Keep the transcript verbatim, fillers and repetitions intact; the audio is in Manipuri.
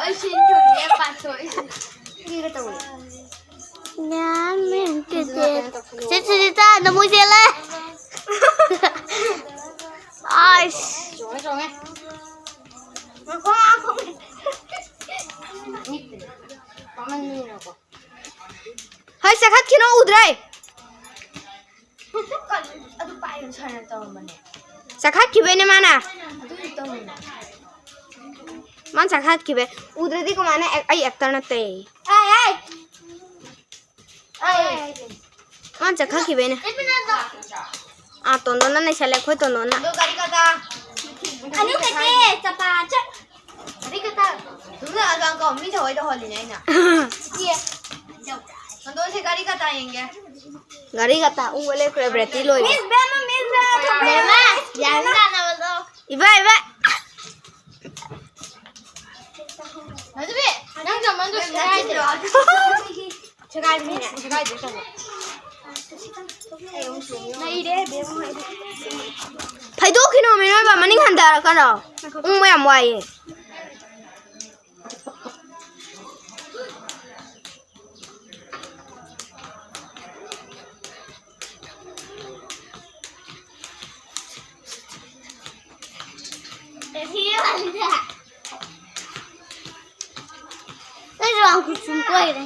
ꯑꯩ ꯁꯤ ꯊꯣꯡꯉꯦ, ꯄꯥꯟꯊꯣꯛꯏ꯫ ꯀꯦꯒꯦ ꯇꯧꯋꯦ꯫ ꯌꯥꯝ ꯃꯦꯟꯇꯦꯗꯦ꯫ ꯁꯦ, ꯁꯦ, ꯁꯦ, ꯆꯥ, ꯅꯃꯣꯏ ꯆꯦꯜꯂꯦ꯫ ꯑꯥꯏꯁ꯫ ꯆꯣꯡꯉꯦ, ꯆꯣꯡꯉꯦ꯫ ꯉꯥꯏꯈꯣ, ꯉꯥꯏꯈꯣ꯫ ꯃꯤꯠꯇꯨꯗꯤ ꯄꯥꯡꯍꯟꯕꯅꯤꯅꯀꯣ꯫ ꯍꯩ, ꯆꯥꯈꯠꯈꯤꯅꯣ, ꯎꯗ꯭ꯔꯦ꯫ ꯑꯗꯨ ꯄꯥꯏꯌꯨ ꯁꯥꯟꯅ ꯇꯧꯔꯝꯕꯅꯦ꯫ ꯆꯥꯈꯠꯈꯤꯕꯩꯅꯦ ꯃꯥꯅ꯫ ꯑꯗꯨꯗꯤ ꯇꯧꯔꯝꯕꯅꯦ꯫ ꯃꯥꯅ ꯆꯥꯈꯠꯈꯤꯕꯩ꯫ ꯎꯗ꯭ꯔꯗꯤ ꯀꯃꯥꯏꯅ ꯑꯦꯛ-, ꯑꯩ ꯑꯦꯛꯇꯔ ꯅꯠꯇꯦ꯫ ꯑꯩ, ꯑꯩ꯫ ꯑꯩ꯫ ꯃꯥꯅ ꯆꯥꯈꯠꯈꯤꯕꯩꯅꯦ꯫ ꯑꯥ, ꯇꯣꯟꯗꯣꯟꯅ ꯅꯩꯁꯜꯂꯦ, ꯑꯩꯈꯣꯏ ꯇꯣꯟꯗꯣꯟꯅ꯫ ꯑꯗꯣ ꯒꯥꯔꯤ ꯀꯇꯥ꯫ ꯑꯅꯤ ꯈꯛꯇꯦ, ꯆꯄꯥ ꯆꯠ꯫ ꯒꯥꯔꯤ ꯀꯇꯥ꯫ ꯑꯗꯨꯝꯅ ꯑꯉꯥꯡ ꯀꯣ, ꯃꯤ ꯊꯑꯣꯏ ꯇꯧꯍꯜꯂꯤꯅꯦ ꯑꯩꯅ꯫ ꯏꯌꯦ꯫ ꯇꯣꯟꯗꯣꯟꯁꯦ ꯒꯥꯔꯤ ꯀꯇꯥ ꯌꯦꯡꯒꯦ꯫ ꯒꯥꯔꯤ ꯀꯇꯥ ꯎꯪꯉ ꯂꯦꯞꯈ꯭ꯔꯦ, ꯕ꯭ꯔꯦꯇꯤ ꯂꯣꯏꯔꯦ꯫ ꯃꯤꯁ ꯕꯦꯝꯃ, ꯃꯤꯁ ꯕꯦꯝꯃ, ꯊꯣꯛꯄ ꯌꯥꯔꯣꯏ꯫ ꯕꯦꯝꯃ, ꯌꯥꯅꯤ ꯇꯥꯟꯅꯕꯗꯣ꯫ ꯏꯕꯥ, ꯏꯕꯥ꯫ ꯃꯗꯨꯕꯤ, ꯅꯪ ꯆꯃꯟꯗꯣ ꯁꯦꯒꯥꯏꯗ꯭ꯔꯣ? ꯁꯦꯒꯥꯏꯕꯅꯤꯅꯦ, ꯁꯦꯒꯥꯏꯗ꯭ꯔꯦ ꯆꯪꯉꯣ꯫ ꯅꯩꯔꯦ, ꯕꯦꯝꯃ ꯍꯣꯏꯗꯤ꯫ ꯐꯩꯗꯣꯛꯈꯤꯅꯣ, ꯃꯤꯔꯣꯏꯕ, ꯃꯅꯤꯡ ꯍꯟꯊꯔꯛꯀꯅꯣ꯫ ꯎꯪꯕ ꯌꯥꯝ ꯋꯥꯏꯌꯦ꯫ ꯑꯩꯁꯨ ꯌꯥꯝ ꯀꯨꯆꯨ ꯀꯣꯏꯔꯦ꯫